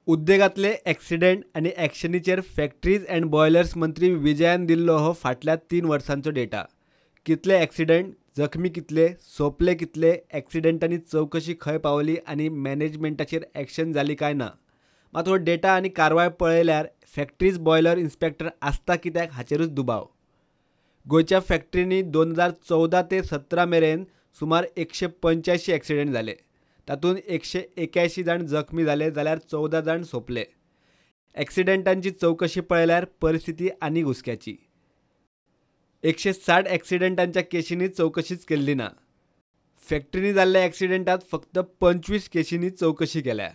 उद्देगांतले accident आनी एक्शनीचेर factories and boilers मंत्री विजयान दिल्लो हो फाटल्या 3 वर्सांचो डेटा. कितले एक्सिडेंट, जखमी कितले, सोंपले कितले, एक्सिडेंटांनी चवकशी खंय पावली आनी मॅनेजमेंटाचेर एक्शन जाली काय ना. मात हो डेटा आनी कारवाय पळयल्यार फॅक्टरीज बॉयलर इन्स्पेक्टर आसता कित्याक हाचेरूच दुबाव. गोंयच्या फॅक्टरींनी 2014 ते 17 मेरेन सुमार 185 एक्सिडेंट जाले. तातूंत 181 जाण जखमी जाले जाल्यार 14 जाण सोंपले. एक्सिडेंटांची चवकशी पळयल्यार परिस्थिती आनीक हुस्क्याची. 160 एक्सिडेंटांच्या केशींनी चवकशीच केल्ली ना. फॅक्टरींनी जाल्ल्या एक्सिडेंटांत फक्त 25 केशींनी चवकशी केल्या.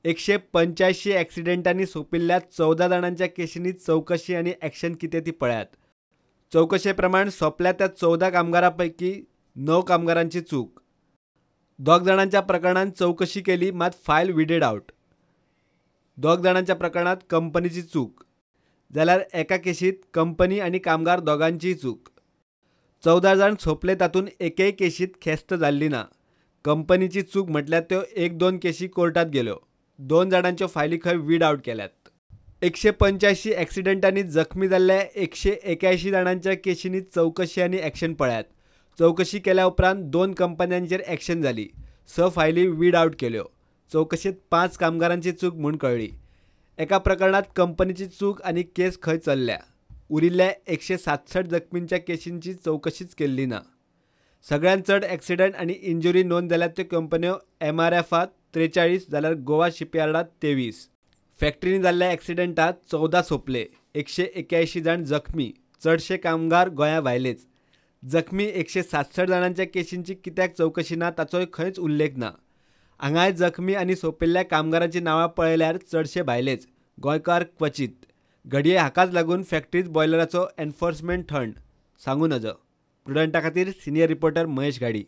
185 एक्सिडेंटांनी सोंपिल्ल्या 14 जाणांच्या केशींनी चवकशी आनी एक्शन कितें ती पळयात. चवकशे प्रमाण सोंपल्या त्या 14 कामगारां पैकी 9 कामगारांची चूक. 2 जाणांच्या प्रकरणांत चवकशी केली मात फायल विडेड आवट. 2 जाणांच्या प्रकरणांत कंपनीची चूक जाल्यार एका केशींत कंपनी आनी कामगार दोगांचीय चूक. 14 जाण सोंपले तातूंत एकेय केशींत ख्यास्त जाल्ली ना. कंपनीची चूक म्हटल्यार त्यो 1-2 केशी कोर्टांत गेल्यो. 2 जाणांच्यो फायली खंय वीड आवट केल्यात. 185 एक्सिडेंटांनी जखमी जाल्ल्या 181 जाणांच्या केशींनी चवकशी आनी एक्शन पळयात. चवकशी केल्या उपरांत 2 कंपन्यांचेर एक्शन जाली. 6 फायली वीड आवट केल्यो. चवकशेंत 5 कामगारांची चूक म्हूण कळ्ळी. एका प्रकरणांत कंपनीची चूक आनी केस खंय चल्ल्या. उरिल्ल्या 167 जखमींच्या केशींची चवकशीच केल्ली ना. सगळ्यांत चड एक्सिडेंट आनी इंजुरी नोंद जाल्यात त्यो कंपन्यो MRFांत 43 जाल्यार गोवा शिपयार्डांत 23. फॅक्टरींनी जाल्ल्या एक्सिडेंटांत 14 सोंपले, 181 जाण जखमी, चडशे कामगार गोंया भायलेच. जखमी 167 जाणांच्या केशींची कित्याक चवकशी ना ताचोय खंयच उल्लेख ना. हांगाय जखमी आनी सोंपिल्ल्या कामगारांची नांवां पळयल्यार चडशे भायलेच, गोंयकार क्वचीत. घडये हाकाच लागून फॅक्टरीज बॉयलराचो एन्फोर्समेंट थंड, सांगू नजो. प्रुडंटा खातीर सिनियर रिपोर्टर महेश घाडी.